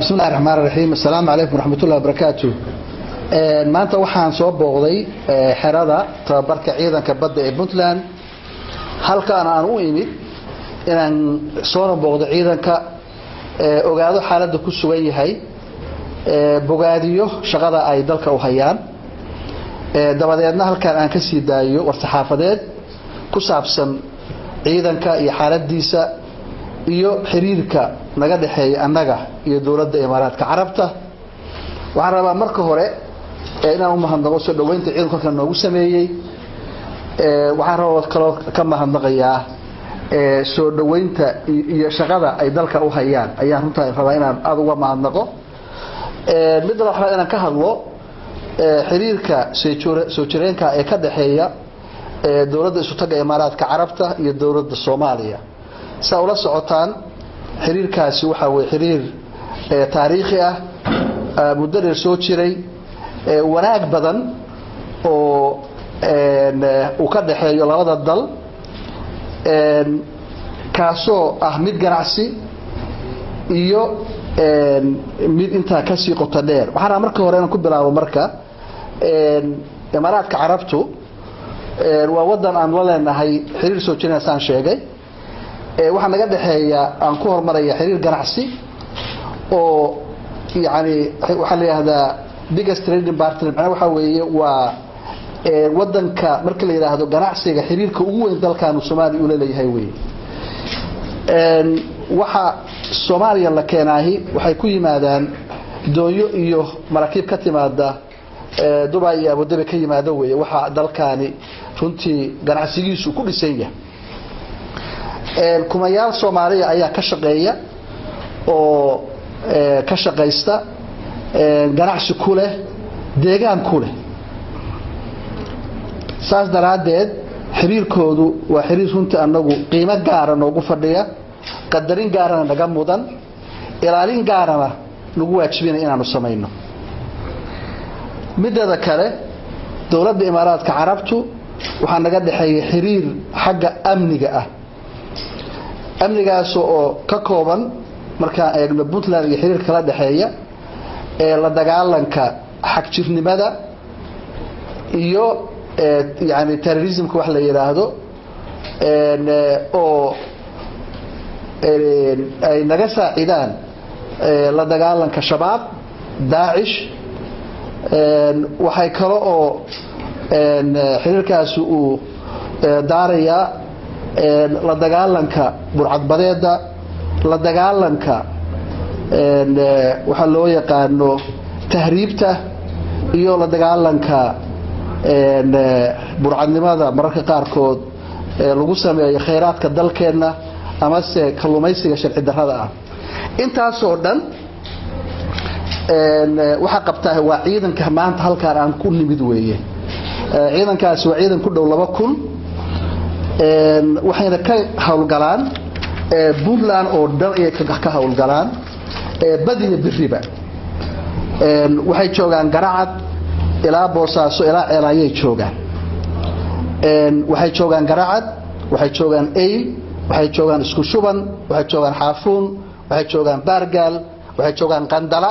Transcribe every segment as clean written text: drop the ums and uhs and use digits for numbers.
Bismillahi raxmaan raxiim. Assalaamu calaykum waraxmatullahi wabarakaatu. Maanta waxaan soo booqday xerada tababarka ciidanka badda ee Puntland, halkaana aan u imid inaan soona booqdo ciidanka, ogaado xaaladda ku sugan yahay, bogaadiyo shaqada ay dalka u hayaan, dabadeedna halkaan aan ka sii daayo war-saxaafadeed ku saabsan ciidanka iyo xaaladiisa iyo xiriirka naga dhexeeya annaga iyo dowladda Imaaraadka Carabta. Waxaan rabaa marka hore inaan u mahadnaqo soo dhaweynta ciidanka halkan noogu sameeyey. Waxaan rabaa kaloo ka mahadnaqayaa soo dhaweynta iyo shaqada ay dalka u hayaan ayaan runtaa rabaa inaan aada uga mahadnaqo. Midda waxaa inaan ka hadlo xiriirka soo jireenka ee ka dhexeeya dowladda isutaga Imaaraadka Carabta iyo dowladda Soomaaliya. Saa ula socotaan, xiriirkaasi waxaa weye xiriir taariikhi ah, muddo dheer soo jiray, wanaag badan oo uu ka dhexeeyo labada dal, kaasoo ah mid ganacsi iyo mid intaa kasii qoto dheer. Waxaan rabaa marka hore inaan ku bilaabo marka Imaaraadka Carabtu waa wadan aan la leenahay xiriir soo jireen saan sheegay. Waxaa naga dhexeeya, aan ku horumaraya, xiriir ganacsi oo yani waxaa la yidhahdaa biggest trading partner. Macnaha waxaa weeye waa wadanka marka la yidhaahdo ganacsiga xiriirka ugu weyn dalkaanu Soomaaliya ula leeyahay weye. Waxa Soomaaliya la keenaahi waxay ku yimaadaan doonyo iyo maraakiib ka timaada Dubai iyo Abudabi ka yimaado weye. Waxa dalkaani runtii ganacsigiisu ku dhisan yahay, kumayaal Soomaaliya ayaa ka shaqeeya oo ka shaqaysta, ganacsi ku leh, deegaan ku leh. Saas daraaddeed xiriirkoodu waa xiriir runtii annagu qiimo gaara noogu fadhiya, qadarin gaarana naga mudan, ilaalin gaarana nagu waajibinaya inaanu samayno. Mideeda kale, dowladda Imaaraadka Carabtu waxaa naga dhexeeya xiriir xagga amniga ah, amnigaas oo ka kooban, markaan eegno Puntland iyo xiriirka kala dhexeeya, ee la dagaalanka xagjirnimada iyo yani terrorismka wax la yidhaahdo, oo ay naga saacidaan la dagaalanka Shabaab, Daacish. Waxay kale oo xiriirkaasi uu daarayaa la dagaalanka burcadbadeeda, la dagaalanka waxaa loo yaqaano tahriibta iyo la dagaalanka burcadnimada mararka qaarkood lagu sameeyo khayraadka dalkeenna amase kalluumaysiga sharci darrada ah. Intaasoo dhan waxaa qabtaa waa ciidanka maanta halkaan aan ku nimid weeye. Ciidankaasi waa ciidan ku dhow 2000, waxayna ka howlgalaan Puntland oo dhan ayay ka howlgalaan, badiyo biriba. Waxay joogaan Garacad ilaa Boosaaso ilaa Ceelaayay joogaan. Waxay joogaan Garacad, waxay joogaan Eyl, waxay joogaan Isku Shuban, waxay joogaan Xaafuun, waxay joogaan Baargaal, waxay joogaan Qandala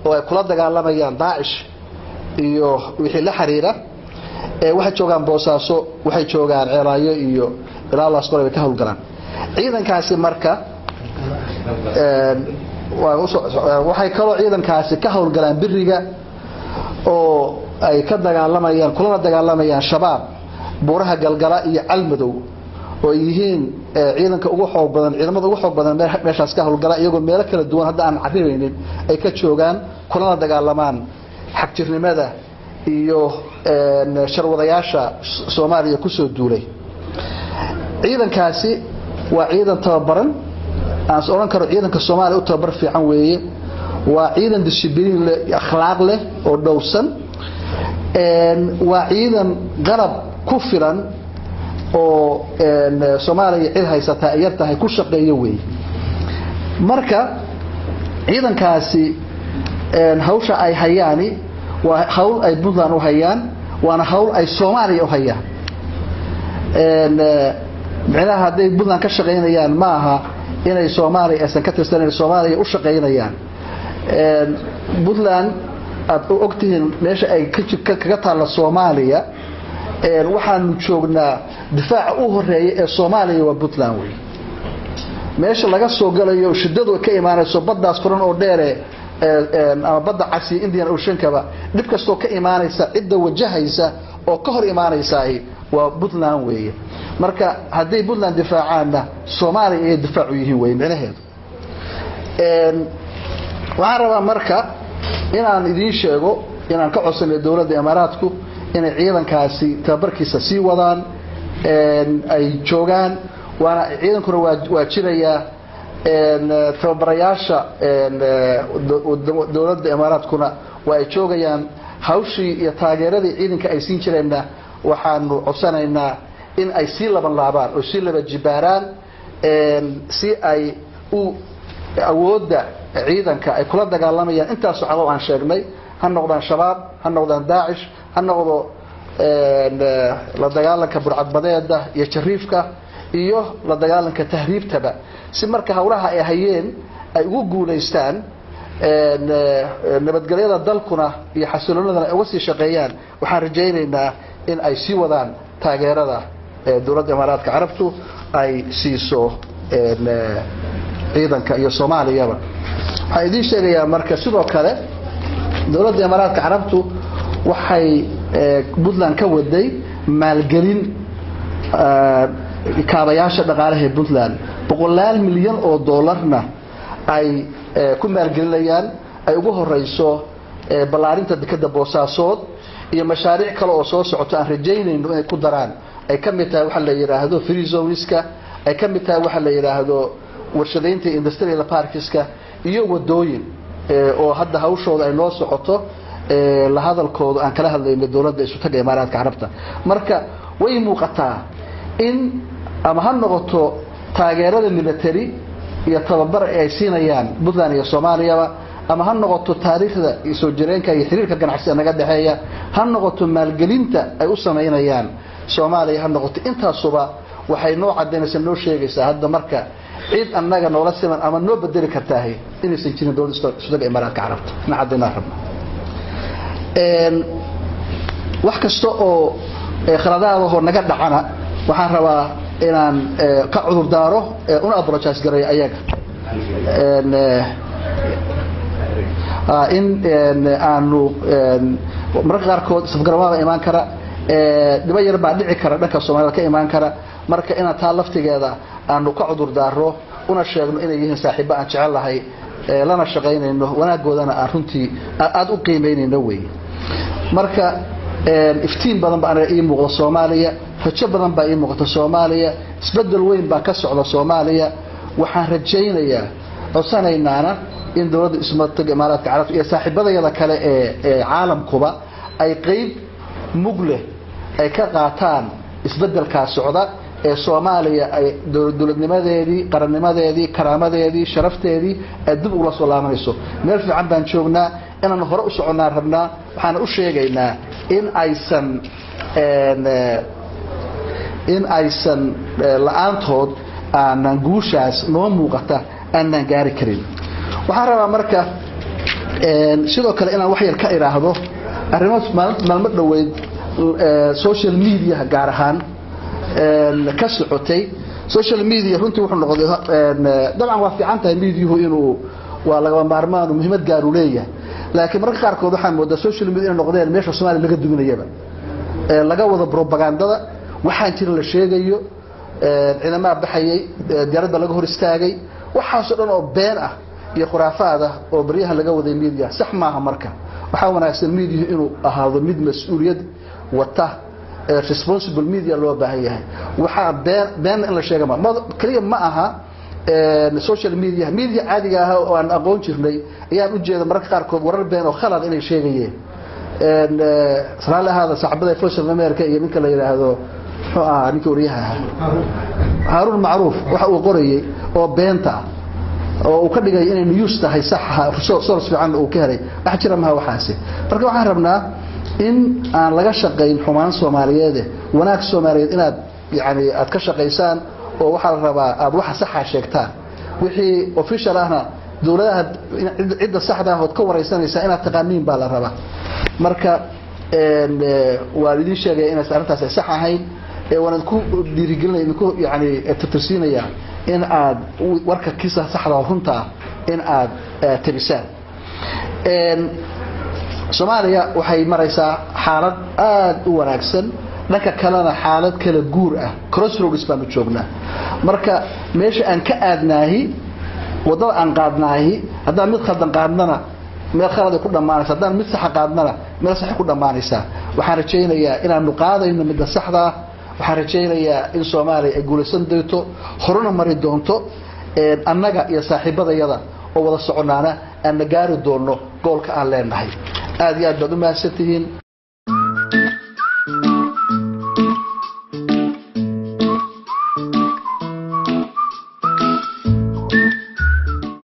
oo ay kula dagaalamayaan Daacish iyo wixii la xiriira. Waxay joogaan Boosaaso, waxay joogaan Ceelaayo iyo ilaa Laasqoray bay ka howlgalaan ciidankaasi. Marka waxay kaloo ciidankaasi ka howlgalaan biriga oo ay ka dagaalamayaan, kulana dagaalamayaan Shabaab buuraha Galgala iyo Calmadow, oo ay yihiin ciidanka ugu xoog badan, ciidamada ugu xoog badan meeshaas ka howlgala, iyagoo meelo kala duwan hadda aan carribaynin ay ka joogaan, kulana dagaalamaan xagjirnimada iyo sharwadayaasha Soomaaliya kusoo duulay. Ciidankaasi waa ciidan tababaran, aan is odhan karo ciidanka Soomaaliya u tababar fiican weeye. Waa ciidan dishibliin leh, akhlaaq leh oo dhowrsan. Waa ciidan qalab ku filan oo Soomaaliya cid haysataa ay yar tahay ku shaqeeyo weeye. Marka ciidankaasi hawsha ay hayaani waa hawl ay Puntland u hayaan, waana hawl ay Soomaaliya u hayaan. Micnaha hadday Puntland ka shaqaynayaan ma aha inay Soomaaliya aysan ka tirsanayn, Soomaaliya u shaqaynayaan. Puntland aad u ogtihiin meesha ay kaga taalla Soomaaliya. Waxaanu joognaa difaaca u horeeya ee Soomaaliya waa Puntland wey, meesha laga soo galayo shidadu ka imaanayso, baddaas furan oo dheere ama badda casi, Indian Oceankaba, dhib kastoo ka imaanaysa cidda wajahaysa oo ka hor imaanaysaay waa Puntland weeye. Marka hadday Puntland difaacaanna, Soomaaliya ayay difaacu yihiin weye micnaheedu. Waxaan rabaa marka inaan idiin sheego inaan ka codsanay dowladda Imaaraadku inay ciidankaasi tababarkiisa sii wadaan, ay joogaan, waana ciidankuna waa jirayaa. Tababarayaasha dowladda Imaaraadkuna waa ay joogayaan. Hawshii iyo taageeradii ciidanka ay siin jireenna waxaanu codsanaynaa in ay sii laban laabaan oo sii laba jibaaraan, si ay u awoodda ciidanka ay kula dagaalamayaan intaasoo cadow aan sheegnay, ha noqdaan Shabaab, ha noqdaan Daacish, ha noqdo la dagaalanka burcadbadeeda iyo jariifka iyo la dagaalanka tahriibtaba, si marka howlaha ay hayeen ay ugu guulaystaan, nabadgelyada dalkuna iyo xasiloonadana ay uga sii shaqeeyaan. Waxaan rajaynaynaa in ay sii wadaan taageerada dowladda Imaaraadka Carabtu ay siiso ciidanka iyo Soomaaliyaba. Waxaan idiin sheegayaa marka sidoo kale dowladda Imaaraadka Carabtu waxay Puntland ka waday maalgelin kaabayaasha dhaqaalaha ee Puntland, boqolaal milyan oo doolarna ay ku maalgelinayaan, ay ugu horeyso ballaarinta dekeda Boosaasood iyo mashaariic kale oo soo socoto aan rajaynayno inay ku daraan, ay ka mid tahay waxa la yidhaahdo free zoneska, ay ka mid tahay waxa la yidhaahdo warshadaynta industrial parkska iyo wadooyin oo hadda hawshooda ay noo socoto, la hadalkooda aan kala hadlayno dowladda Isutaga Imaaraadka Carabta. Marka way muuqataa in ama ha noqoto taageerada military iyo tababar ay siinayaan Puntland iyo Soomaaliyaba, ama ha noqoto taariikhda iyo soo jireenka iyo xiriirka ganacsiga naga dhexeeya, ha noqoto maalgelinta ay u samaynayaan Soomaaliya, ha noqoto, intaasuba waxay noo cadaynaysaa, noo sheegaysaa hadda marka cid annaga noola siman ama noo bedeli kartaahay inaysan jirin dowladda Isutaga Imaaraadka Carabta na cadaynaa rabna. Wax kasta oo khaladaadahoo naga dhacana waxaan rabaa inaan ka cudur daaro, una apologize gareeyo ayaga, in aanu mararka qaarkood safgaramaada imaan kara, dhibo yar baa dhici kara dhanka Soomaalida ka imaan kara. Marka inaan taa laftigeeda aanu ka cudur daaro, una sheegno inay yihiin saaxiibo aan jecel lahay, lana shaqaynayno, wanaagoodana aan runtii aada u qiimeynayno wey. Marka iftiin badan baa aniga ii muuqda Soomaaliya, rajo badan baa ii muuqata Soomaaliya, isbedel weyn baa ka socda Soomaaliya. Waxaan rajaynayaa, codsanaynaana in dowladda Ismataga Imaaraadka Carabta iyo saaxiibadayada kale ee caalamkuba ay qeyb mug leh ay ka qaataan isbedelkaa socda ee Soomaaliya ay dowladnimadeedii, qarannimadeedii, karaamadeedii, sharafteedii ay dib ugula soo laabanayso. Meel fiican baan joognaa, inaan hore u soconnaan rabnaa. Waxaana u sheegaynaa in aysan la-aantood aanan guushaas noo muuqata aanan gaari karin. Waxaan rabaa marka sidoo kale inaan wax yar ka idhaahdo arrimo maalmo dhoweyd social media gaar ahaan ka socotay. Social media runtii wuxuu noqday, dabcan waa fiican tahay mediahu inuu waa lagama maarmaan, muhiimad gaar uu leeyahay, laakiin mararka qaarkood waxaan moodaa social media inay noqdeen meesha Soomaaliya laga duminayaba, laga wado propagandada, waxaan jirin la sheegayo, ciidamaha baxayay, diyaaradda laga hor istaagay, waxaasoo dhan oo been ah iyo khuraafaad ah oo baryahan laga waday media sax maaha. Marka waxaa wanaagsan mediahu inuu ahaado mid mas-uuliyad wata, responsible media loo baahan yahay. Waxaa been beenna in la sheega ma keliya ma aha social media, media caadiga ah oo aan aqoon jirnay ayaan u jeeda mararka qaarkood warar been oo khalad inay sheegayeen. Raalli ahaada saaxiibada Voice of America iyo ninka la yidhaahdo, muxuu ahaa ninka wariyaha ahaa, Haaruun Macruuf, waxa uu qorayay oo beenta ah oo uu ka dhigay inay news tahay, sax source fiican uu ka helay, wax jira maha waxaasi. Marka waxaan rabnaa in aan laga shaqayn xumaan Soomaaliyeed, wanaag Soomaaliyeed inaad yani aad ka shaqaysaan, oo waxaa la rabaa aad waxa saxa sheegtaan, wixii official ahna Dowladaha cidda saxda ah ood ka wareysanaysaa inaad taqaaniin baa la rabaa. Marka waan idin sheegaya inays arrintaas ay sax ahayn, waan idinku dhiirigelinaya, idinku yani tirtirsiinaya in aad warka kiisa saxda oo runta ah in aad tabisaan. Soomaaliya waxay maraysaa xaalad aad u wanaagsan, dhanka kalena xaalad kala guur ah, crossroads baanu joognaa. Marka meesha aan ka aadnaahi, waddada aan qaadnaahi, haddaan mid khaldan qaadnana meel khaladay ku dhammaanaysa, haddaan mid saxa qaadnana meel saxa ku dhammaanaysaa. Waxaan rajaynayaa inaanu qaadayno midda saxda ah. Waxaan rajaynayaa in Soomaaliya ay guulaysan doonto, horuna mari doonto, annaga iyo saaxiibadayada oo wada soconaana aan na gaari doonno goolka aan leenahay. Aad iyo aad baad u mahadsantihiin.